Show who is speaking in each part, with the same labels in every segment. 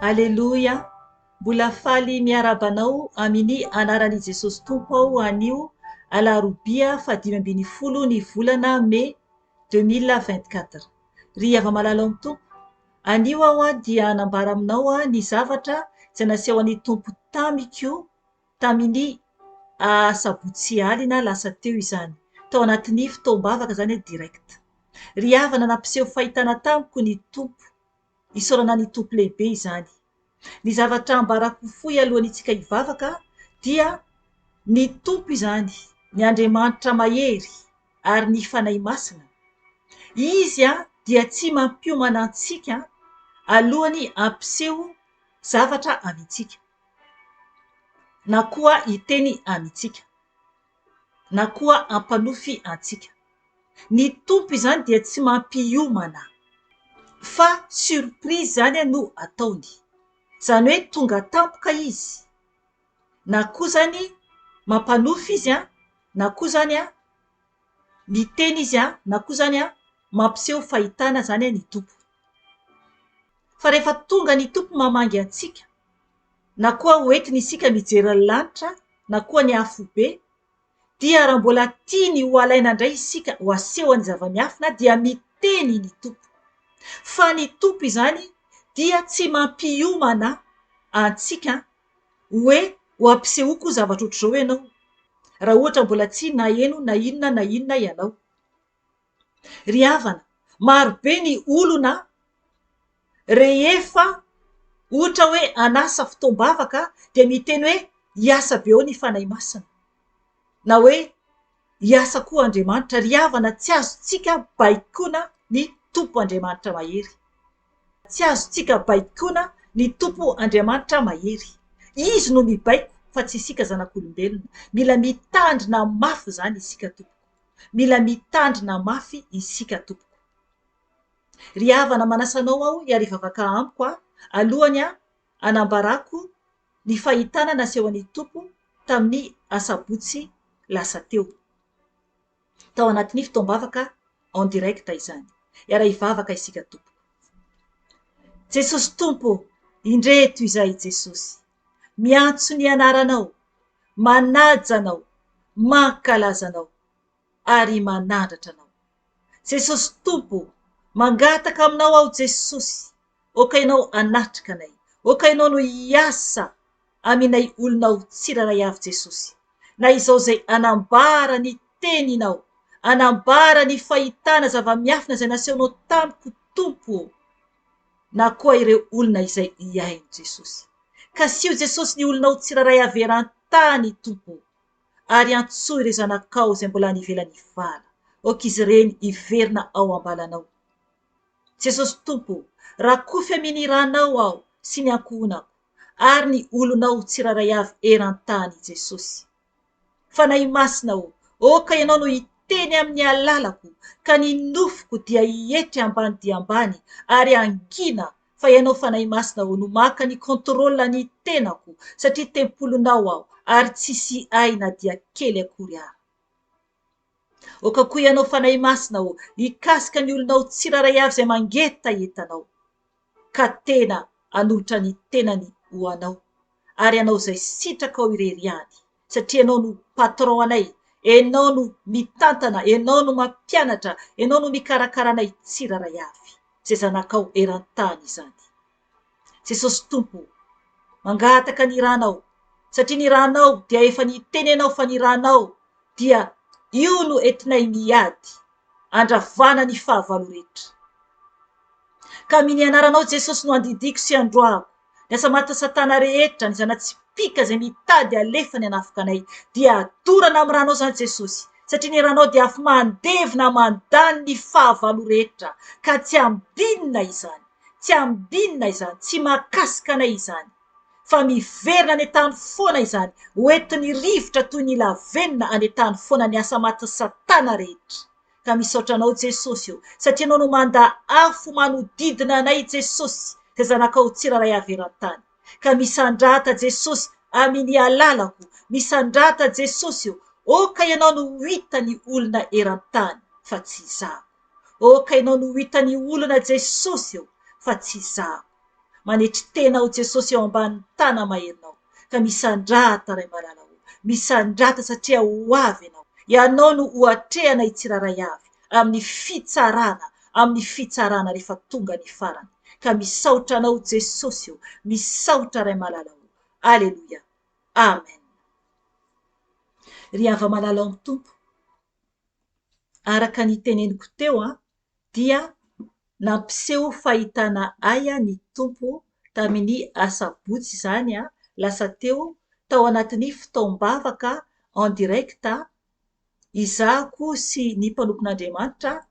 Speaker 1: Aleloia! Mbola faly miarahaba anao amini anaran i Jesosy Tompo aho anio alarobia faha 15 ny volana Mai 2024. Ry hava-malala ao amin'ny Tompo, anio aho dia hanambara aminao ny zavatra izay nasehon'ny Tompo tamiko tamin'ny asabotsy alina lasa teo izany, tao anatin'ny fotoam-bavaka izany direct. Ry havana nampiseho fahitana tamiko ny Tompo, isaorana ny Tompo lehibe izany. Ny zavatra ambarako fohy alohan'itsika hivavaka dia ny Tompo izany, ny Andriamanitra mahery ary ny Fanahy Masina. Izy dia tsy mampiomana antsika alohan'ny hampiseho zavatra amintsika. Na koa hiteny amintsika, na koa hampanofy antsika. Ny Tompo izany dia tsy mampiomana fa surprise izany no ataony. Izany hoe tonga tampoka Izy, na koa izany mampanofy Izy, na koa izany miteny Izy, na koa izany mampiseho fahitana izany ny Tompo. Fa rehefa tonga ny Tompo mamangy antsika, na koa ho entiny isika mijery ny lanitra na koa ny afobe, dia raha mbola tiany ho alaina indray isika ho asehony zava-miafina dia miteny ny Tompo. Fa ny Tompo izany dia tsy mampiomana antsika hoe ho ampisehoako zavatra ohatr'izao ianao, raha ohatra mbola tsy naheno na inona na inona ianao. Ry havana, marobe ny olona rehefa ohatra hoe hanasa fotoam-bavaka dia miteny hoe hiasa be ao ny Fanahy Masina na hoe hiasa koa Andriamanitra. Ry havana, tsy azontsika baikoina ny Tompo Andriamanitra mahery. Tsy azontsika baikoina ny Tompo Andriamanitra mahery. Izy no mibaiko fa tsy isika zanak'olombelona. Mila mitandrina mafy izany isika tompoko. Mila mitandrina mafy isika tompoko. Ry havana manasa anao aho hiarivavaka amiko aho alohany hanambarako ny fahitana nasehon'ny Tompo tamin'ny asabotsy lasa teo. Tao anatin'ny fotoam-bavaka en direct izany. Hiara-hivavaka isika tompoko. Jesosy Tompo ô, indreto izahay Jesosy. Miantso ny anaranao, manaja anao, mankalaza anao ary manandratra anao. Jesosy Tompo ô, mangataka aminao aho Jesosy, aoka ianao hanatrika anay, aoka ianao no hiasa aminay olonao tsirairay avy Jesosy, na izao izay hanambara ny teninao, hanambara ny fahitana zava-miafina izay nasehonao tamiko Tompo ô, na koa ireo olona izay hihaino Jesosy. Kasiho Jesosy ny olonao tsirairay avy eran-tany Tompo ô, ary antsoy ireo zanakao izay mbola any ivelan'ny vala, aoka izy ireny hiverina ao am-balanao. Jesosy Tompo ô, rakofy amin' ranao aho sy ny ankohonako ary ny olonao tsirairay avy eran-tany Jesosy. Fanahy Masina ô, aoka Ianao no hiteny amin'ny alalako, ka ny nofoko dia hietry ambany dia ambany ary hangina, fa Ianao Fanahy Masina ô no maka ny contrôle ny tenako, satria tempolinao aho ary tsisy ahy na dia kely akory ara. Aoka koa Ianao Fanahy Masina ô, hikasika ny olonao tsirairay avy izay mangetaheta Anao. ka tena hanolotra ny tenany ho anao ary hanao izay sitrakao irery ihany satria ianao no patron anay, ianao no mitantana, ianao no mampianatra, ianao no mikarakara anay tsirairay avy izay zanakao eran-tany izany. Jesosy Tompo o, mangataka ny ranao satria ny ranao dia efa niteny ianao fa ny ranao dia io no entinay miady andravana ny fahavalo rehetra. Ka amin'ny anaranao Jesosy no andidiako sy androahako ny asa matin'i satana rehetra, ny zana-tsipìka izay mitady alefany hanafika anay, dia adorana amin'ny ranao izany Jesosy, satria ny ranao dia afo mandevona mandany ny fahavalo rehetra, ka tsy ambinina izany, tsy ambinina izany, tsy mahakasika anay izany, fa miverina any an-tany foana izany, ho entin'ny rivotra toy ny lavenona any an-tany foana ny asa matin'i satana rehetra. Ka misaotra anao Jesosy o, satria ianao no manda afo manodidina anay Jesosy, izay zanakao tsirairay avy eran-tany. Ka misandrata Jesosy aminy alalako, misandrata Jesosy o, oka ianao no ho hitany olona eran-tany fa tsy izaho. Oka ianao no ho hitany olona Jesosy o, fa tsy izaho. Manetry tena aho Jesosy eo ambany tana-maherinao. Ka misandrata Ray malala o. Misandrata satria ho avy Ianao. Ianao no ho atrehanay tsirairay avy amin'ny fitsarana, amin'ny fitsarana rehefa tonga ny farany. Ka misaotra Anao Jesosy o. Misaotra Ray malala o. Aleloia. Amen. Ry hava-malala ao amin'ny Tompo, araka ny teneniko teo dia nampiseho fahitana ahy ny Tompo tamin'ny asabotsy izany lasa teo, tao anatin'ny fotoam-bavaka en direct, izahako sy ny mpanompon'Andriamanitra,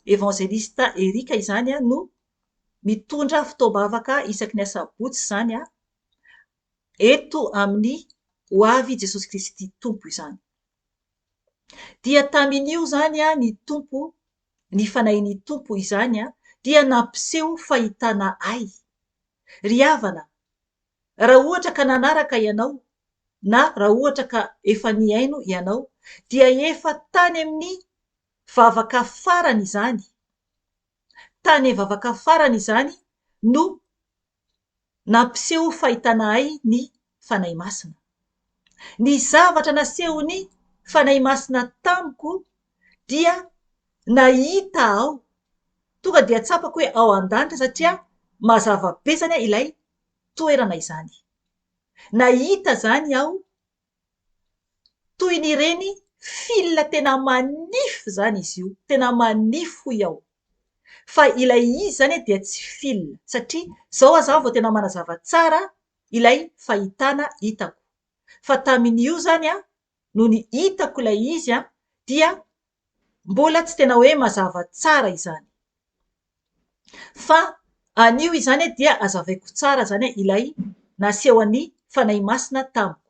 Speaker 1: Evangeliste Eric izany no mitondra fotoam-bavaka isaky ny asabotsy izany eto amin'ny Ho avy Jesosy Kristy Tompo izany. Dia tamin'io izany ny Tompo, ny Fanahin'ny Tompo izany dia nampiseho fahitana ahy. Ry havana, raha ohatra ka nanaraka ianao, na raha ohatra ka efa nihaino ianao, dia efa tany amin'ny vavaka farany izany, tany vavaka farany izany no nampiseho fahitana ahy ny Fanahy Masina. Ny zavatra nasehon'ny Fanahy Masina tamiko dia nahita aho, tonga dia tsapako hoe ao an-danitra satria mazava be izany ilay toerana izany. Nahita izany aho toy ny ireny fil tena manify izany izy io, tena manify hoy aho. Fa ilay izy izany dia tsy fil satria izao aho izany vao tena manazava tsara ilay fahitana hitako. Fa tamin'io izany nony hitako ilay izy dia mbola tsy tena hoe mazava tsara izany. Fa anio izany dia azavaiko tsara izany ilay nasehon'ny Fanahy Masina tamiko.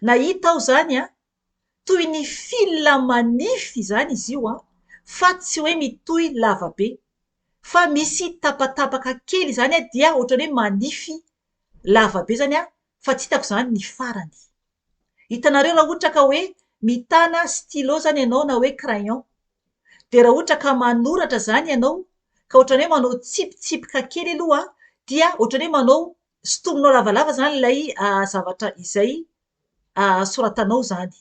Speaker 1: Nahita aho izany toy ny fil manify izany izy io fa tsy hoe mitohy lava be fa misy tapatapaka kely izany dia ohatran'ny hoe manify lava be izany fa tsy hitako izany ny farany. Hitanareo raha ohatra ka hoe mitana stylo izany ianao na hoe crayon dia raha ohatra ka manoratra izany ianao ka ohatran'ny hoe manao tsipitsipika kely aloha dia ohatran'ny hoe manao sintominao lavalava izany ilay zavatra izay soratanao izany.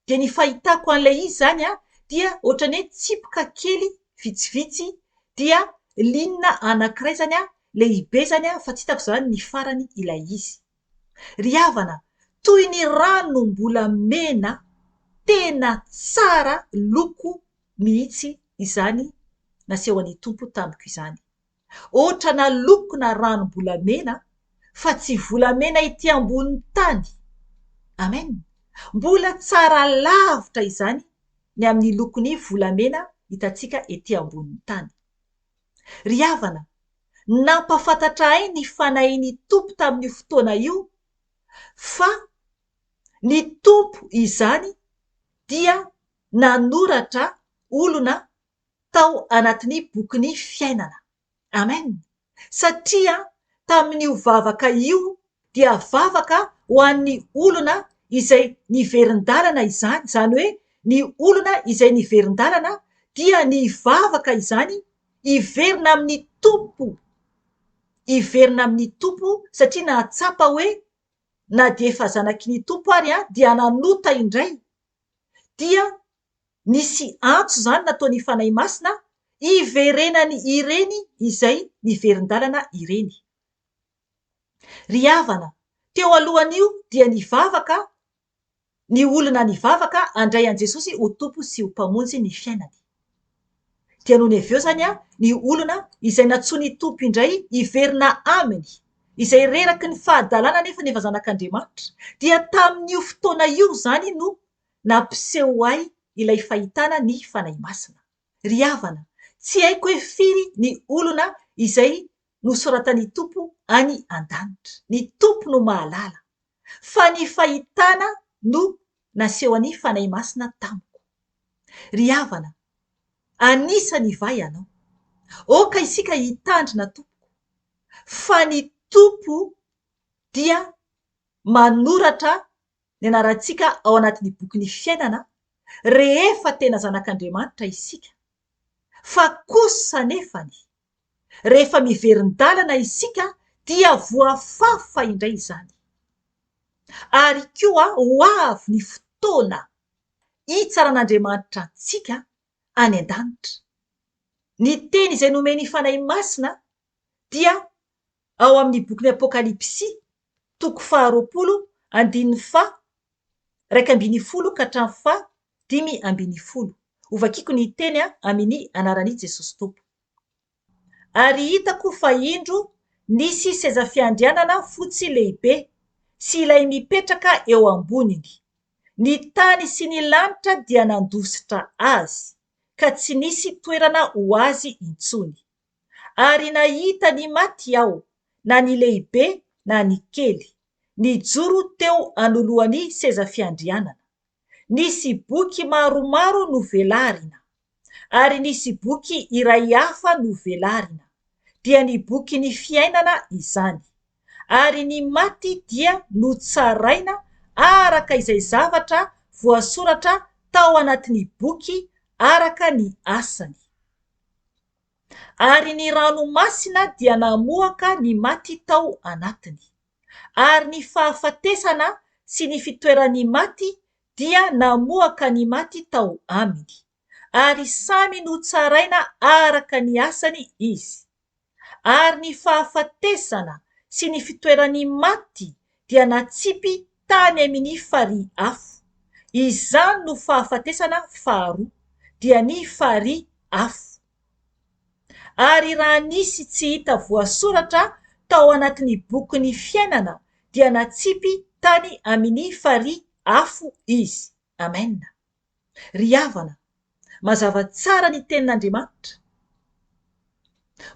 Speaker 1: Dia ny fahitako an'ilay izy izany dia ohatran'ny hoe tsipika kely vitsivitsy dia ligne anankiray izany lehibe izany fa tsy hitako izany ny farany ilay izy. Ry havana, toy ny ranom-bolamena tena tsara loko mihitsy izany nasehon'ny Tompo tamiko izany. Ohatrana lokona ranom-bolamena fa tsy volamena ety ambonin'ny tany. Amen. Mbola tsara lavitra izany ny amin'ny lokon'ny volamena hitantsika ety ambonin'ny tany. Ry havana, nampahafantatra ahy ny Fanahin'ny Tompo tamin'io fotoana io fa ny Tompo izany dia nanoratra olona tao anatin'ny bokin'ny fiainana. Amen! Satria tamin'io vavaka io dia vavaka ho an'ny olona izay niverin-dalana izany, izany hoe ny olona izay niverin-dalana dia nivavaka izany hiverina amin'ny Tompo, hiverina amin'ny Tompo satria nahatsapa hoe na dia efa zanaky ny Tompo ary dia nanota indray, dia Nisy antso izany nataon'ny Fanahy Masina hiverenany ireny izay niverin-dalana ireny. Ry havana, teo alohan'io dia nivavaka ny olona nivavaka handray an'i Jesosy ho Tompo sy ho Mpamonjy ny fiainany. Dia nony avy eo izany ny olona izay nantsoin'ny Tompo indray hiverina Aminy, izay reraky ny fahadalana nefa efa zanak'Andriamanitra, dia tamin'io fotoana io izany no nampiseho ahy ilay fahitana ny Fanahy Masina. Ry havana, tsy haiko hoe firy ny olona izay nosoratan'ny Tompo any an-danitra. Ny Tompo no mahalala. Fa ny fahitana no nasehon'ny Fanahy Masina tamiko. Ry havana, anisan'ny va ianao? Aoka isika hitandrina tompoko, fa ny Tompo dia manoratra ny anarantsika ao anatin'ny bokin'ny fiainana rehefa tena zanak'Andriamanitra isika, fa kosa anefany rehefa miverin-dalana isika Dia voafafa indray izany. Ary koa ho avy ny fotoana hitsaran'Andriamanitra antsika any an-danitra. Ny teny izay nomen'ny Fanahy Masina dia ao amin'ny bokin'ny Apokalypsy, toko faharoapolo, andininy faha 11 ka hatramin'ny faha 15. Hovakiko ny teny amin'ny anaran'i Jesosy Tompo. Ary hitako fa indro nisy seza fiandrianana fotsy lehibe, sy ilay mipetraka eo amboniny. Ny tany sy ny lanitra dia nandositra azy, ka tsy nisy toerana ho azy intsony. Ary nahita ny maty aho, na ny lehibe na ny kely, nijoro teo anoloan'ny seza fiandrianana. Nisy boky maromaro novelarina, ary nisy boky iray hafa novelarina, dia ny bokin'ny fiainana izany. Ary ny maty dia notsaraina araka izay zavatra voasoratra tao anatin'ny boky araka ny asany. Ary ny ranomasina dia namoaka ny maty tao anatiny. Ary ny fahafatesana sy ny fitoeran'ny maty dia namoaka ny maty tao aminy. Ary samy notsaraina araka ny asany izy. Ary ny fahafatesana sy ny fitoeran'ny maty dia natsipy tany amin'ny farihy afo. Izany no fahafatesana faharoa, dia ny farihy afo. Ary raha nisy tsy hita voasoratra tao anatin'ny bokin'ny fiainana dia natsipy tany amin'ny farihy afo izy. Amen. Ry havana, mazava tsara ny tenin'Andriamanitra.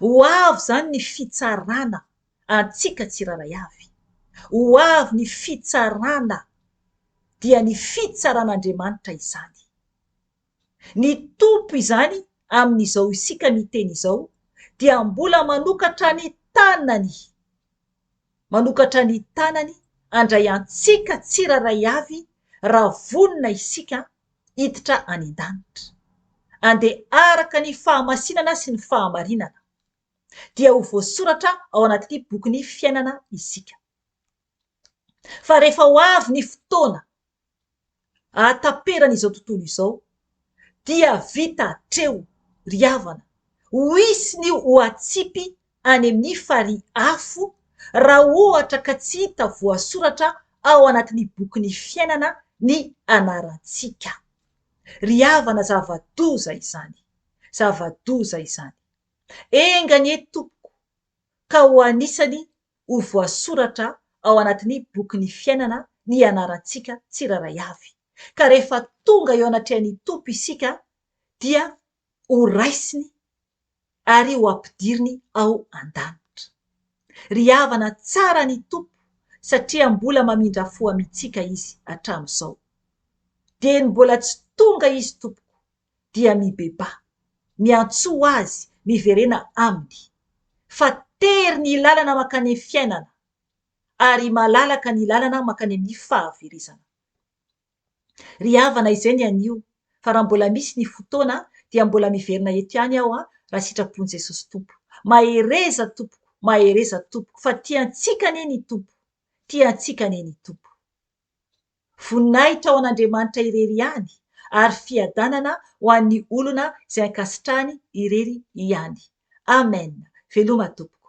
Speaker 1: Ho avy izany ny fitsarana antsika tsirairay avy. Ho avy ny fitsarana, dia ny fitsaran'Andriamanitra izany. Ny Tompo izany amin'izao isika miteny izao dia mbola manokatra ny tanany, manokatra ny tanany handray antsika tsirairay avy raha vonona isika hiditra any an-danitra. Andeha araka ny fahamasinana sy ny fahamarinana, dia ho voasoratra ao anatin'ny bokin'ny fiainana isika. Fa rehefa ho avy ny fotoana hahataperana izao tontolo izao, dia vita hatreo, ry havana, ho hisy ny ho atsipy any amin'ny farihy afo raha ohatra ka tsy hita voasoratra ao anatin'ny bokin'ny fiainana ny anarantsika. Ry havana zava-doza izany, zava-doza izany. Enga anie tompoko ka ho anisany ho voasoratra ao anatin'ny bokin'ny fiainana ny anarantsika tsirairay avy, ka rehefa tonga eo anatrehan'ny Tompo isika dia ho raisiny ary ho ampidiriny ao an-danitra. Ry havana tsara ny Tompo satria mbola mamindra fo amintsika Izy hatramin'izao. Dieny mbola tsy tonga Izy tompoko dia mibebaha, miantsoa Azy, miverena Aminy. Fa tery ny lalana mankany amin'ny fiainana, ary malalaka ny lalana mankany amin'ny fahaverezana. Ry havana izay ny anio, fa raha mbola misy ny fotoana dia mbola miverina eto ihany aho raha sitrapon'i Jesosy Tompo. Mahereza tompoko, mahereza tompoko, fa tia antsika anie ny Tompo, tia antsika anie ny Tompo. Voninahitra ho an'Andriamanitra irery ihany ary fiadanana ho an'ny olona izay ankasitrahany irery ihany. Amen. Veloma tompoko.